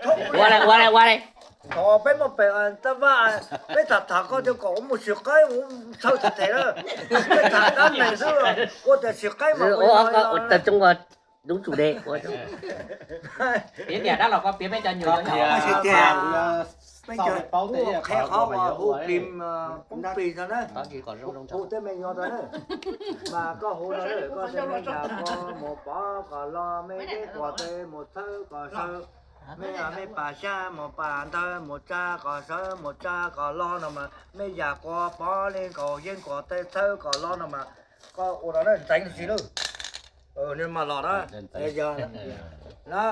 Ua li, ua li, ua li. Thaum peb muaj pem tab vaj, peb tham tham koj tias kom ua mus sim qaib mus txhawb tag tes na. Peb tham dab neeg xwb, ua tias sim qaib mas ua tab tsoom ua đúng chủ đề. Piav tias dab los koj piav peb cov nyuam. Peb cov qheb qhov uas hu plim poob plig no na. Hu tej me nyuam tau na. Mas koj hu no, koj tej me yam ko mus pov kom los, me deb quas tes mus txhawb kom sawv. Me me pas xyab mus pas ntawv mus tsa kom sawv mus tsa kom los no mas, me yam ko pov li nkaus yeeb quas tes txhawb kom los no mas, koj ua no ntxeev tsis lawm. Mas los na,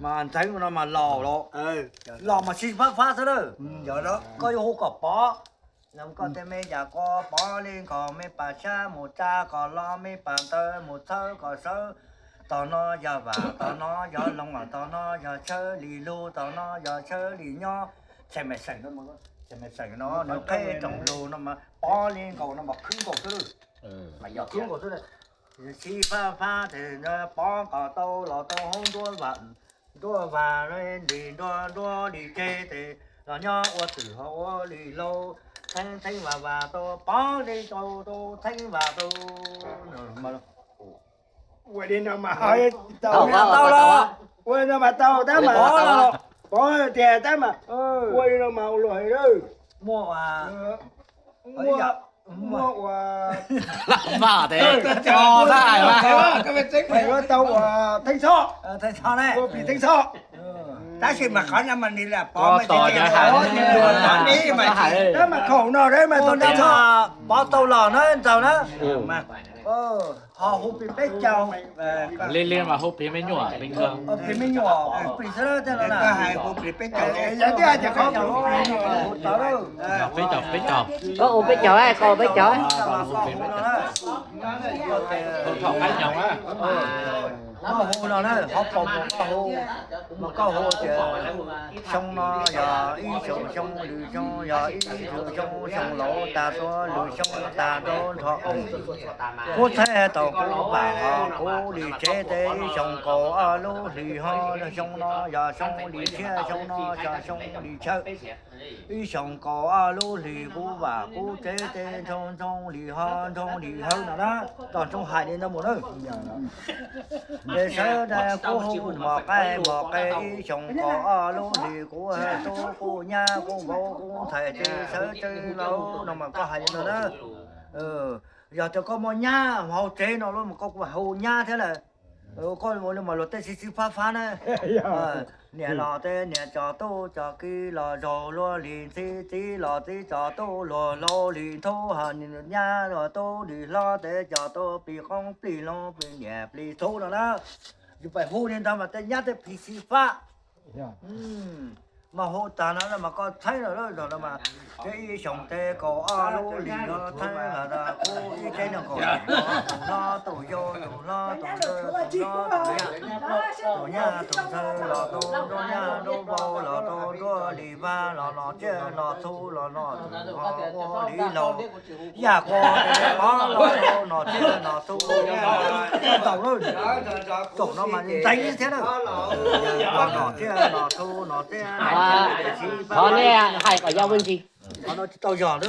mas ntxeev no mas los los, los mas sib fab fab xwb na. Koj yuav hu kom pov, koj tej me yam ko pov li nkaus me pas xyab mus tsa kom los, me pas ntawv mus txhawb kom sawv. Tog no yog vam, tog no yog loog, tog no yog tshawb li lug, tog no yog tshawb li nyob. Txhais me seem no, txhais me seem no nws qheb tsoom lug no mas pov li nkaus no mas khwb nkaus xwb. Mas yog khwb nkaus xwb. Sib fab fab tes pov kom tau los tau hoob nruab vam, nruab vam li nruab, nruab li tseg tes los nyob ua twm ho ua li laug, theeb theeb vam vam tau pov li tau tau theeb vam tau. Ua li no mas tau los, ua li no mas tau tab mas, pov tias tab mas, ua li no mas ua luaj li. Muaj, muaj ua, tau ua theeb txhob, ua plig theeb txhob. Tab sis mas qhov no mas nws lam pov, tab mas khaum no mas tau, pov tau los na ntxaug na. Ho hu plig peb caug. Li li mas hu plig me nyuam, plig me nyuam, plig xwb na. Yog tias qhov peb caug, peb caug, koj ua peb caug, koj ua peb caug. Koj hu no na, qhov paus koj hu, mas koj hu tias xyoo no yog ib xyoos xyoo, lwm xyoo yog ib lwm xyoo, xyoo laus tas tuaj lwm xyoo tas rau nrho. Kuv txhais tau kuv vam ho kuv li tsev tes ib xyoos kaum ob lub hlis ho, xyoo no yog xyoo li tshiab, xyoo no yog xyoo li chaw. Ib xyoos kaum ob lub hlis kuv vam kuv tsev tes nroo nroo li ho nroo li hawv no na. Tog Ntxoov hais li no mus na. Ces sawv daws kuv hu mos qaib mos qe ib xyoos kaum ob lub hlis kuv tub kuv nyab kuv vauv kuv ntxhais tes sawv tsev laus no mas koj hais li no na. Yog tias koj muaj nyab hauv tsev no lawm mas koj kuj hu nyab thiab lawm. Koj ua li mas luag tej sib sib fab fab na. Niam los tes niam cov tub cov ki los zaug luag li ntxhi, txiv los txiv cov tub luag laus li nthub, ho nyab los tub li hlob tes cov tub plig qoob plig loo plig niam plig tub no na. Yus pais hu li ntawd mas tej nyab tej plig sib fab. Mas hu tag no mas koj txhawb no mas, ib xyoos tes kaum ob lub hlis no txhawb los kuv ib tsev neeg kaum, tus hlob tus yau, tus hlob tus ntxhawb, tus hlob tus yau, tus nyab tus ntxhawb los tau nruab nyab nruab vauv los tau nruab li vaj los nom tsiaj nom txhu los nom tus ho ua li laus. Yam ko pov los tau nom tsiaj nom txhu, tau lawm. Thaum no mas ntxeev thiab na. Los nom tsiaj nom txhu nom tsiaj. Qhov nej hais kom yog vwj ntsis. Qhov no tsis tau yog na.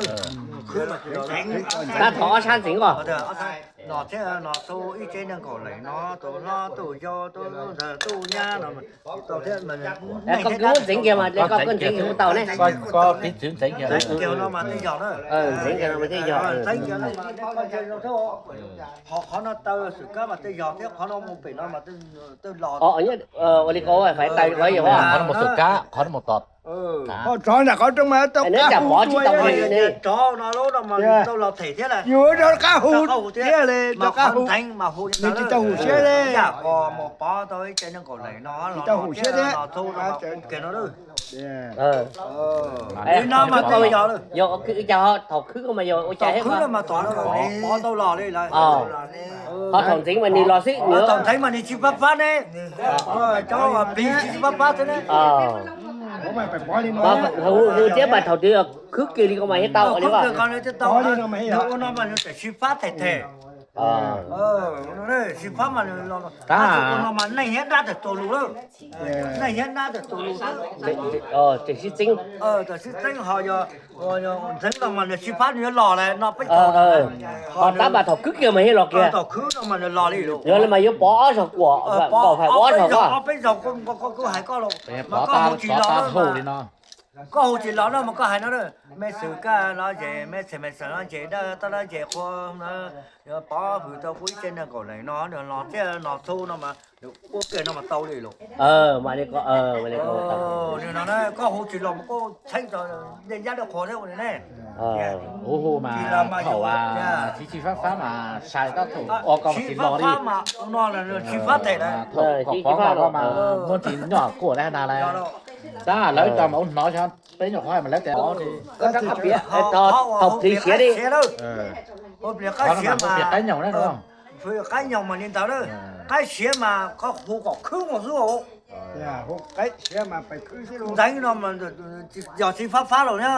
Tab thov ob sab ntxeev os. Nom tsiaj nom txhu ib tsev neeg kaum leej no, tus hlob tus yau tus ntxhawb tus nyab no. Koj ntxeev kiag mas, koj ntxeev kiag kuj tau ne. Koj piv txwv ntxeev kiag no mas tej yog na. Ntxeev kiag no mas tej yog. Ho qhov no taw xwm kab mas tej yog thiab, qhov no mus pem no mas tej los. Ua li ko fais taw qhov yog qhov no mus xwm kab, qhov no mus tom. Ho rov nram qhov rooj mas tau qab hu tuaj, rov no lub no mas tau los them thiab lawm. Yus rov qab hu thiab li, rov qab hu. Nws tsis tau hum siab li. Yam ko mus pov tau ib tsev neeg kaum leej no, tsis tau hum siab thiab. Li no mas tej yog. Yog ua cas thaum khwb mas yog ua cas thiab, pov tau los li lawm. Ho thaum ntxeev mas nws los xwb, thaum ntxeev mas nws tsis pab pab ne. Cov plig tsis pab pab xwb ne. Hu thiab mas thaum twg khwb kiag li ko mas thiaj tau li. Ua no mas nws tseem sib fab them them. Xib fab mas nws los, tab sis ua no mas neeg thiab dab tawm tuaj lus lawm. Neeg thiab dab tawm tuaj lus xwb. Tawm sib txeeb, tawm sib txeeb ho yog ntxeev no mas nws xib fab nws yuav los lawm no peb, ho tab mas thaum khwb kiag mas thiaj los kiag. Thaum khwb no mas nws los li lawm. Yog li mas yuav pov ob zaug kuam, pov, peb zaug, peb zaug kuj hais koj los, mas koj hu tsis los li no. Koj hu tsis los no mas koj hais no, me xwm kaj los ces, me xwm me xwm los ces, dab taj los ces, qhua pov hwm tau kuv ib tse neeg kaum leej no, nws los thiab los xu no mas nws ua kiag no mas tau li lawm. Koj hu tsis los mas koj txheeb tso, yeej yab dawb qhua thiab ua li ne. Hu hu mas thaum xib fab fab mas sai tab thaum ua koj mas tsis los li. Xib fab mas ua no xib fab them lawm. Thaum kom pov mas koj mas muaj ntsis nyuaj kuj ua dab na lawm. Tab lawv cov mas ua hnov xyov peb nyuam qhuav mas lawv tias, thaum plis siav li, ua plis qaib siav mas, qaib nyoos mas li ntawd, qaib siav mas koj hu kom khwb nkaus xwb. Ntxeev no mas yog xib fab fab los na,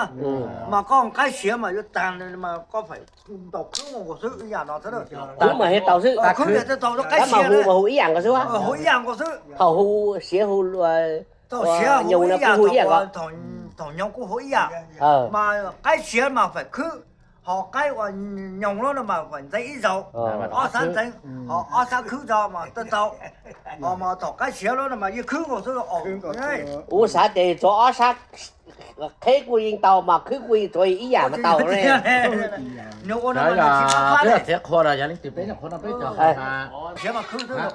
mas koj qaib siav mas yuav tag mas koj faim ntaus khwb nkaus xwb ib yam no xwb. Khwb mas thiaj tau xwb, khwb thiaj tau qaib siav, hu ib yam nkaus xwb. Hu ib yam nkaus xwb. Thaum hu siav hu, thaum siav hu ib yam, thaum nyoos kuj hu ib yam, mas qaib siav mas faim khwb, ho qaib uas nyoos los no mas faim ntxeev ib zaug, ob sab ntxeev, ho ob sab khwb tso mas tau tau. Ho mas thaum qaib siav los no mas yeej khwb nkaus xwb. Kuv xav tias tsuav ob sab qheb kuj yeej tau mas khwb kuj yeej tsuav ib yam mas tau ne. Nws ua no mas nws tsis tau fab, peb txiav qhua los yog leej twg peb nyuam qhuav no peb cov qhua mas siav mas khwb xwb.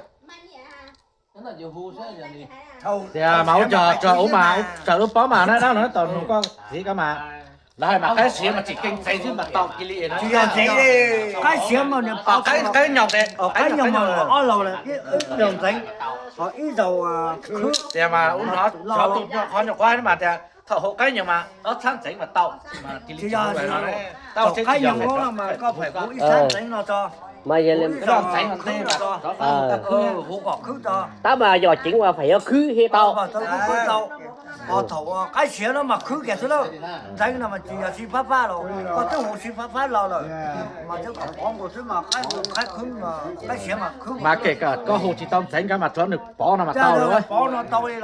Tias mas ua cog tso ub mas tawm lub pob mas na, dab no tau nug koj txiv koj mas, lawv hais mas qaib siav mas tsis keej ntxeev xwb mas tau cia li. Tsis yog ntxeev, qaib siav mas nws pov qaib nyoos, qaib nyoos mas ob zaug lawm, ib zaug ntxeev, ho ib zaug khwb. Tias mas ua no xyov tus nyuam qhuav nyuam qhuav mas tias thaum hu qaib nyoos mas ob sab ntxeev mas tau. Tsis yog, thaum qaib nyoos mas koj faim hu ib sab ntxeev no tso, mas yog li ntxeev ntej mas hu kom khwb tso. Tab mas yog ceev mas faim yuav khwb thiaj tau. Ho thaum qaib siav no mas khwb kiag xwb lawm. Ntxeev no mas tsis yog xib fab fab los, koj twb hu xib fab fab los lawm, mas twb kom pov nkaus xwb mas qaib, qaib khwb, qaib siav mas khwb. Mas kể cả koj hu tsis tau ntxeev nkaus mas tsuav nws pov no mas tau lawm. Pov no tau li los.